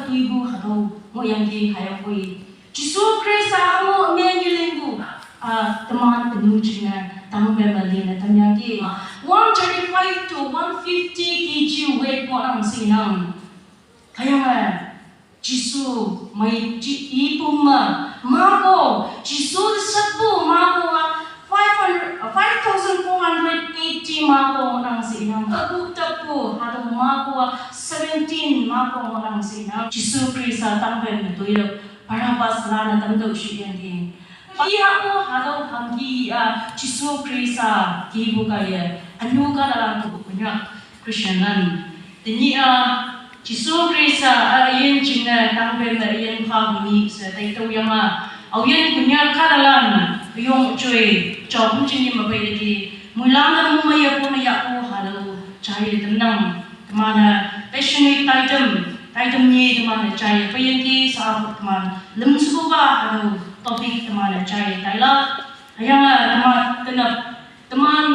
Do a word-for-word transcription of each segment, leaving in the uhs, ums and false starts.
Tuibu hatüo ngohyangki hüyangpoi Jesu Khrista hango me nyilingpu, ah, teman ünu jingne tangpe me linne tamyangki. One thirty-five to one fifty K G weight ngohnang she inang. Hüyange Jesu mei ji ipu me, mako Jesu te seppu mako-a five hundred, uh, five thousand four hundred eighty mako ngohnang she inang. Apu teppu hatüo mako-a seventeen mako ngohnang she inang. Jesu Khrista tangpe me toilak Barabbas lanne tamtüoh shiyangki. Iyapu hatüo hangki-a Jesu Khrista kipu kaiye, ünu kahtalan tüopu Konyak Christian lan. Tenyih-a Jesu Khrista-a üyin jingne tangpe me üyin phapu nyih she taitüoh yange, aoyin Konyak kahtalan üyong joi jao pum jingne me peileki, moilan-e mongmeiye pone yahpu hatüo jaiye tamnang. Teman-e passionate taitam, taitam nyi teman-e jaiye peiyangki sha teman lümshepupa hatüo topic teman-e jaiye tailak. Hüyange teman tenap teman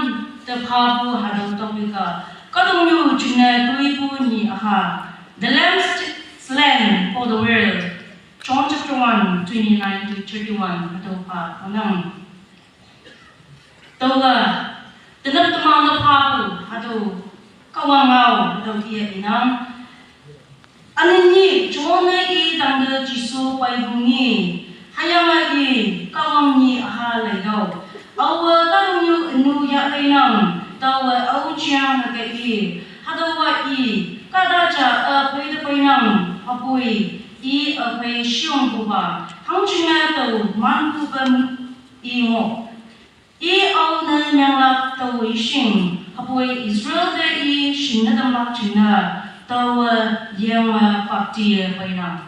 te phapu hatüo topic-a, kahtoknyu jingne toipu nyih üha, The Lamb Slain for the World, John chapter one, twenty-nine to thirty-one, hatüo pha ngohnang. Tüowa, tenap teman te phapu hatüo Kahwang ngao hatüo iye inang. Üne nyih John-e i tangte Jesu peipu ngi, hüyange i Kahwang nyih üha leitüoh. Aowe kahtoknyu ünu yah peinang, taowe ao jeang hüke i, hatüowa i kahta ja-e phei te peinang, hüpoi i üphei shiyongpupa, hangjingne tao manpupa i ngoh. I aone menglak tao ishing, hüpoi Israel te i shingne tamlak jingne, taowe yenge bapti peinang.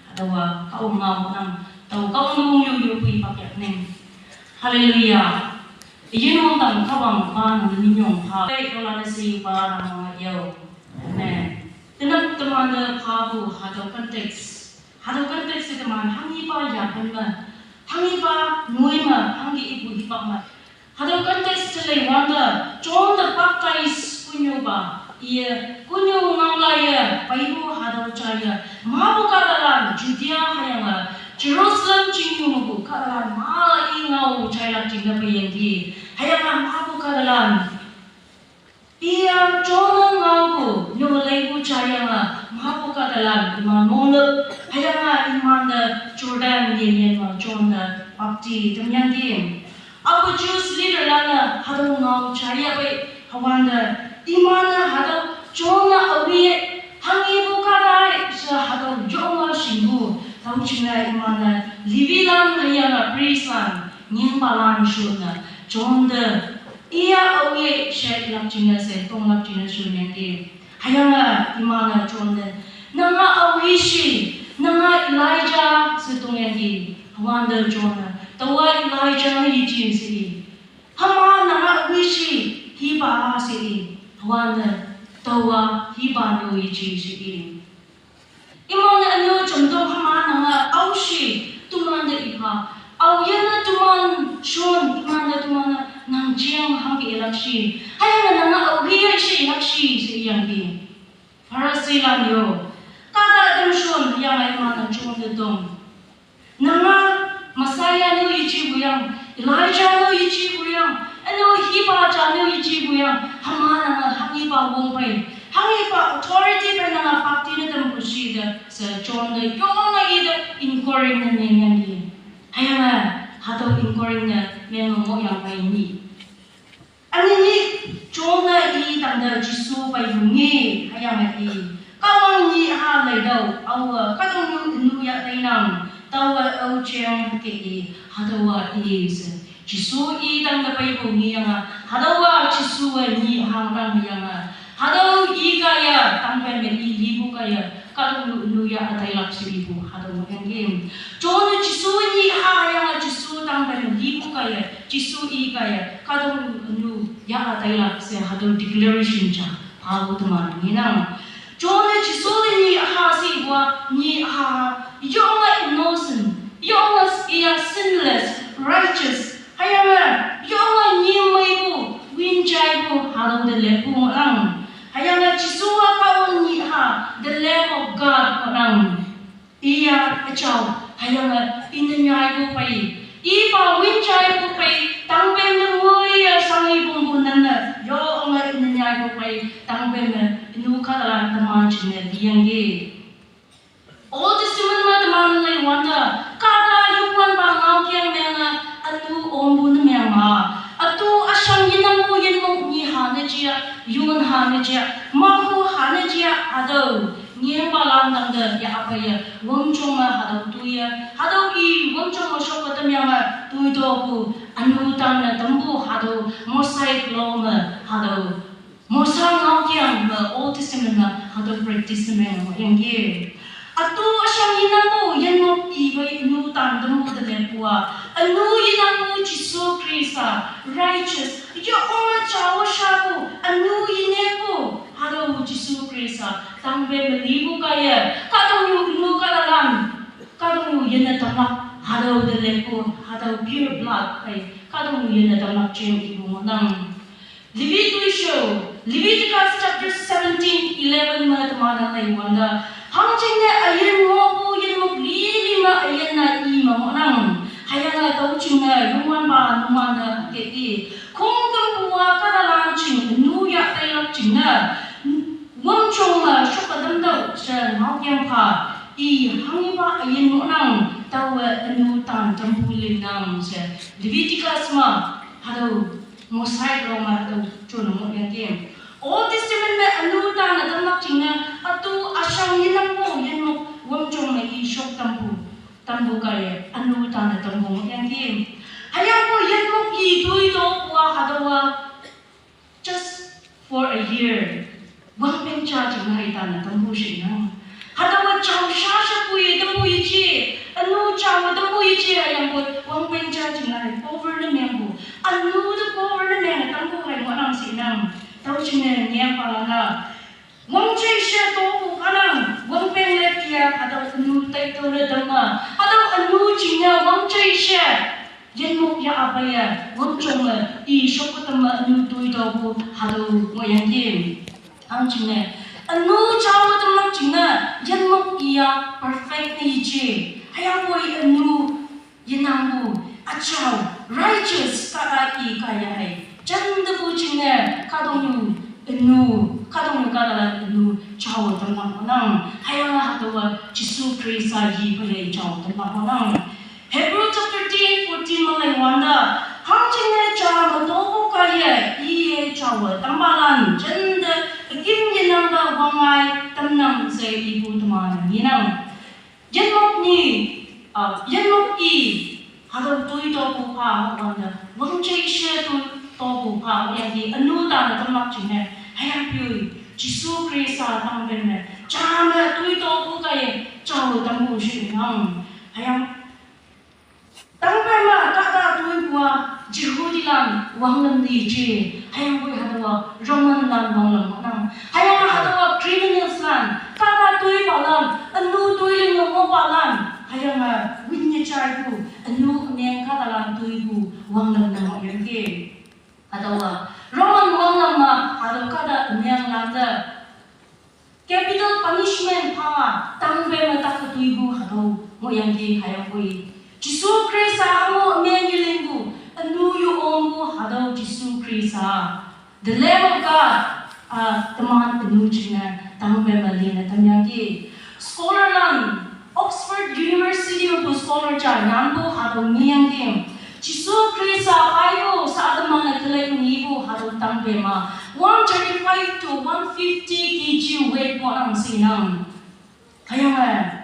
Hatüowa Kahwang ngao ngohnang, tao Kahwang wong yu yu pui pak yak neng. Hallelujah. Yin wong tang Kahwang pa nang minyong pha. Pei yola ne si pa nang yo. Amen. Tenap teman te phapu hatüo context. Hatüo context she teman hanghipa yapen me, hanghipa nyoi me, hangke ipu hipak me. Hatüo context te leiwante, John the Baptist kunyupa, iye, kunyu ngaolaiye peipu hatüo jaiye, mapu kahtalan Judea hüyange Jerusalem chingnyu mepu kahtalan ma i ngao jailak jingne peiyangki. Hüyange mapu kahtalan Iya John-e ngaopu, nyo leipu jayange, mapu kahtalan iman monglüp, hüyange imante Jordan yenyen me John-e bapti tamyangki. Apu Jews leader lan-e hatüo ngao jayapei, hüwante iman-e hatüo John-e aowe, hanghepu kahtai she hatüo yonge shingpu, tüo jingne iman-e Levi lan hüyange priest lan, nyingpalan shonne, John te iya aowe she ilak jingne she tonglak jingne shonyangki. Hüyange iman-e John te, nanga aowe she, nanga Elijah she tongyangki. Hüwante John-e, taowa Elijah ne yeji she i. Hüma nanga aowe she, hipa she i. Hüwante, taowa hipa ne yeji she i. Iman-e ünu jamtong hüma nanga aowe she, tomante ipha. Aoyinne toman shon, imante toman-e nang jeng hangke ilak she. Hüyange nanga aowe she ilak she she iyangki. Pharisee lan yo. Kahta ütam shon, hüyange iman-e John te tong. Nanga Messiah ne yejipu yang, Elijah ne yejipu yang, üne-o hipa ja ne yejipu yang, hüma nanga hanghipa wong phei, hanghipa authority phei nanga bapti ne tampu she te, she John te yonge ite inquiring ne mengyangki. Hüyange hatüo inquiring ne menge ngohyang phei ni. Üne nyih John-e i tangte Jesu peipu ngi, hüyange i, Kahwang nyih ha leitüoh, aowe kahtoknyu ünu yah teinang, taowe ao jeng hüke i, hatüowa i she. Jesu i tangte peipu ngi yange, hatüowa Jesu-e nyih hangnang yange, hatüo i kaiye, tangpen me i lipu kaiye, kahtoknyu ünu yah tailak she ipu, hatüo ngohyangki. John-e Jesu nyih ha yange Jesu tangpen me lipu kaiye, Jesu i kaiye, kahtoknyu ünu yah tailak she hatüo declaration ja, phapu teman ngenang. John-e Jesu te nyih ha she ipu-a, nyih ha, yonge innocent, yonge iya sinless, righteous, hüyange, yonge nyim meipu, win jaipu, hatüo te lepu ngohnang. Hüyange Jesu-a Kahwang nyih ha, the Lamb of God ngohnang. Achau, hüyange ine nyai ko pei. Ipa win jai ko pei, tangpem ne ngoi ya sang i bumbu nanne, yo onge ine nyai ko pei, tangpem ne, inu kadalan teman jingne liyangki. Old Testament me teman lei wanda, kada Youngwanpa ngaokiang menge, anu ombu ne meng ma. Atu ashang yinangpu yinmok nyi hane jia, yun hane jia, mahu hane jia, adau. Nyengpa lan tangte ya apa ya, wangchong me hadau tuya, hadau i wangchong me shok patam yang me tuitopu, anu tan ne tampu hadau, Mosaic law me hadau. Mosa ngaokiang me Old Testament me hadau practice me ngohyangki. Atu ashang yinangpu, yinmok i wei anu tan tampu te lepua. Anu yinangpu Jesu Khrista, righteous. Yo ong me chao shapu, anu yinangpu, hadau Jesu Khrista. Tangpem me lipu kaiye, kadong yu inu kadalan, kadong yu yinne tamlak, hadau te lepun, hadau pure blood, ai, kadong yu yinne tamlak jeng ipu ngohnang. Levi tuisho, Leviticus chapter seventeen, eleven me teman-e lei wanda. Hangjingne üyin ngohpu yinmok lili me üyin na i me ngohnang. Hüyange tüo jingne, Youngwanpa numan-e ke i. Khongkümpu-a kadalan jing, nu ya peilak jingne. Wangchong me shoka tamtüoh she ngaokiang pha, i hanghipa üyin ngohnang, taowe anu tan tampu linang she. Leviticus me, hatüo, Mosaic law me hatüo, jonne ngohyangki. Old Testament me anu tan-e tamlak jingne, atu ashang yinangpu, yinmok, wangchong me i shok tampu, tampu kaiye, anu tan-e tampu ngohyangki. Hüyangpoi yinmok i toitopu-a hatüowa, just for a year. Wangpeng ja jingne i tan-e tampu shinang. Hatüowa jao shasha pui tampu yeji. Anu jao tampu yeji hüyangpoi wangpeng ja jingne cover ne mengpu. Anu te cover ne meng tampu hei ngohnang shinang. Tüo jingne nyengpa lan-a. Wangjeishe topu kanang. Wangpeng le tia hatüo anu tai tüo le tamma. Hatüo anu jingne wangjeishe. Yinmok ya apeiye, wangchong me, i shok tamme anu toitopu hatüo ngohyangki. Hangjingne, anu jao tamlak jingne, yinmok i-a perfect ne yeji. Hüyangpoi anu, yinangpu, üjao, righteous, kahta i kaiye hei. Jantepu jingne, kahtoknyu, anu, kahtoknyu kahtalan anu, jao tamlak ngohnang. Hüyange hatüowa, Jesu Khrista yi peiye jao tamlak ngohnang. Hebrew chapter ten, fourteen me lei wanda, hangjingne ja me topu kaiye, iye jaowe tampalan, jente, ükim yenangpe wangngai, tamnang she ipu teman-e ngenang. Yinmok ni, ah, yinmok i, hatüo toitopu pha wanda, wangjeishe toitopu pha yangki, anu tan-e tamlak jingne, hüyangpoi, Jesu Khrista tangpem me, ja me toitopu kaiye, jao tampu shinang, hüyang Tangpem me kahta toipu-a Jehudilan wanglam yeji, hüyangpoi hatüowa Romanlan wanglam ngohnang. Hüyange hatüowa criminalslan, kahta toipalan, anu toi ling ngohpalan, hüyange win yejaipu, anu ümeng kahtalan toipu wanglam ngohyangki. Hatüowa Roman wanglam me, hatüo kahta ümenglante capital punishment pha, tangpem me tak toipu hatüo ngohyangki hüyangpoi. Jesu Khrista hango ümeng yelingpu, ünu yo ongpu hatüo Jesu Khrista. The Lamb of God, ah, teman ünu jingne, tangpem me linne tamyangki. Scholarlan, Oxford University mepu scholar ja nyanpu hatüo ngeyangki. Jesu Khrista Bible sa teman-e collect ngepu hatüo tangpem me, one thirty-five to one fifty K G weight ngohnang shinang. Hüyange,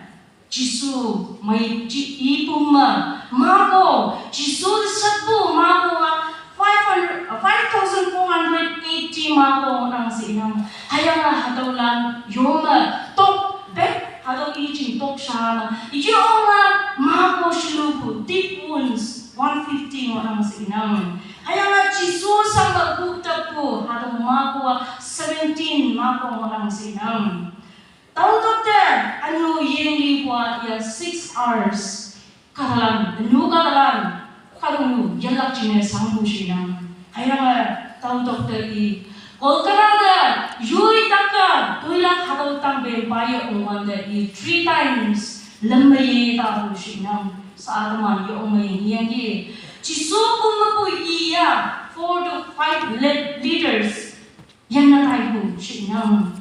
Jesu, mei ji ipu me, Marko, Jesu te shatpu Marko-a, five hundred, uh, five thousand four hundred eighty Marko ngohnang shinang. Hüyange hatüolan, yome, tok, bek, hatüo i jing tok sha me, yonge, Marko shelupu, deep wounds, one fifty ngohnang shinang. Hüyange Jesu shangme pu tapu, hatüo Marko-a, seventeen Marko ngohnang shinang. Tao tokte, ünu yinglipu-a ya six hours. Kahtalan, ünu kahtalan, kahtoknyu yelak jingne shangpu shinang. Hüyange, tao tokte i, Golgotha te, yoi tak-a, toilak hatüo tangpem paiye ongwante i three times. Lam mei ye ta bu shi nang, sa teman ye ong mei ye ngi yang ki. Jisu kum me pui iya, four to five le-, liters. Yan na tai bu shi nang.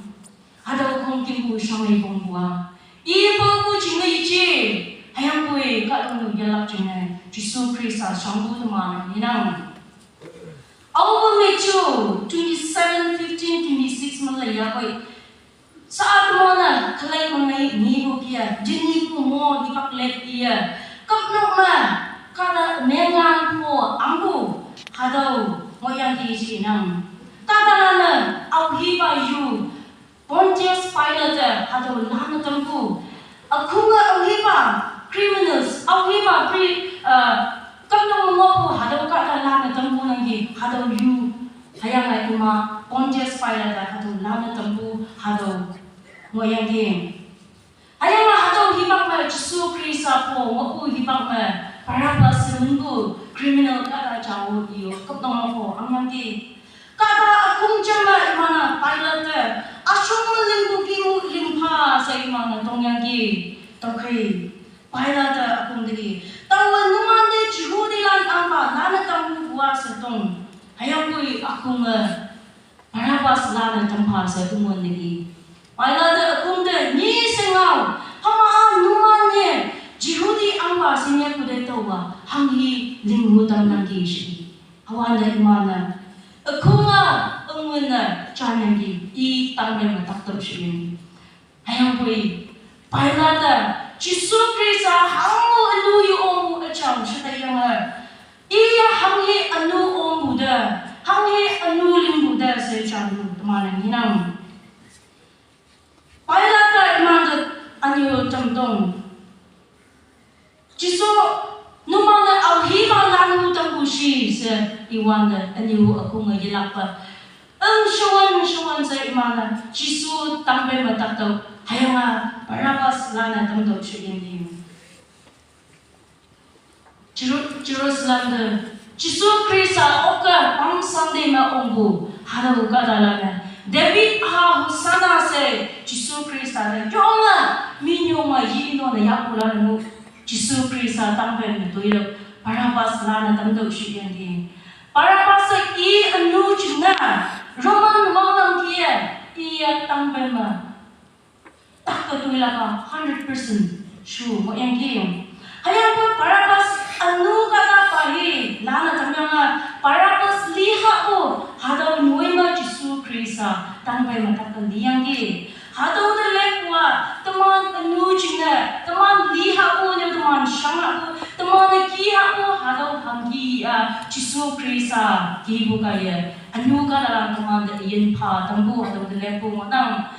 Hadau kong kim bu shang mei bong bua. I bu bu jing mei je. Hayang bui ka dong lu yalak jing nai. Jisu Krista shang bu teman ni nang. Au bu mei ju, twenty-seven, fifteen, twenty-six malaya hui. Sa a teman na, kalai mangai ni bu kia, jini bu mo hi pak lek ia. Kap nok ma, kada mengan po ambu, hadau, mo yang ki shi nang. Kada na, au hi ba yu, Pontius Pilate, hadau lana tampu. Akhunga au hi ba, criminals, au hi ba, pri, uh, kap nok mo po, hadau kada lana tampu nang ki, hadau yu. Hayang ai kuma Pontius Pilate hatu lana tampu hatu mo yang ki. Hayang a hatu hibak ma Jisu Krista po mo u hibak ma Barabbas semenbu criminal kada jawo iyo kap nong mo ko ang yang ki. Kada akung jama imana Pilate asung meling bu kimu limpa sa imana tong yang ki. Tokri. Pilate akung degi. Tawa numan de Jihudi lan angba lana tampu bua setong. Hayang kui akung eh, Barabbas lana tampa se kumun degi. Pilate akung de ni sengau. Hama numan ye Jihudi angba sinya kude tawa. Hang hi ling mutam nang ki shi. Hawan de imana. Akung a, angun a, chan yang ki. I tang de matak tam shi. Hayang pui, Pilate, Jisu Krista, hang mu anu yu om mu achang shita yang ha. Iya hang hi anu om bu da, hang hi anu ling bu da se chang bu, teman yang hinang. Pilate iman da anu tam tong. Jisu, numang na au hi ba lan hu tam bu shi se iwan da aniu akung a yilak ba. Ang shawan, shawan sa imana, Jisu tang bai matak tau, hayang a Barabbas lana tam tau shi yin yin. Jeru-, Jerusalem da, Jisu Krista oka Palm Sunday ma ong bu, hada u ka da lana. David ha Hosanna se, Jisu Krista da, yong a, mi nyong a yi no na yak bu lana mu. Jisu Krista tang bai ma tui lo, Barabbas lana tam tau shi yin yin. Barabbas i anu jing na, Roman wang nang ki e, i ya tang bai ma. Tak ka tui la ka hundred percent shu mo yang ki. Hayang ko Barabbas anu ka ta pa hi, lana tam yang a, Barabbas li ha u, hada u nyoi ma Jisu Krista, tang bai ma tak ka li yang ki. Hadau da lek wa, teman anu jing na, teman li ha u ne, teman shang ha u, teman ki ha u, hadau ham ki a, Jisu Krista, ki bu ka ye. Anu ka da lang teman da yin pa, tambu hadau da lek bu mo nang.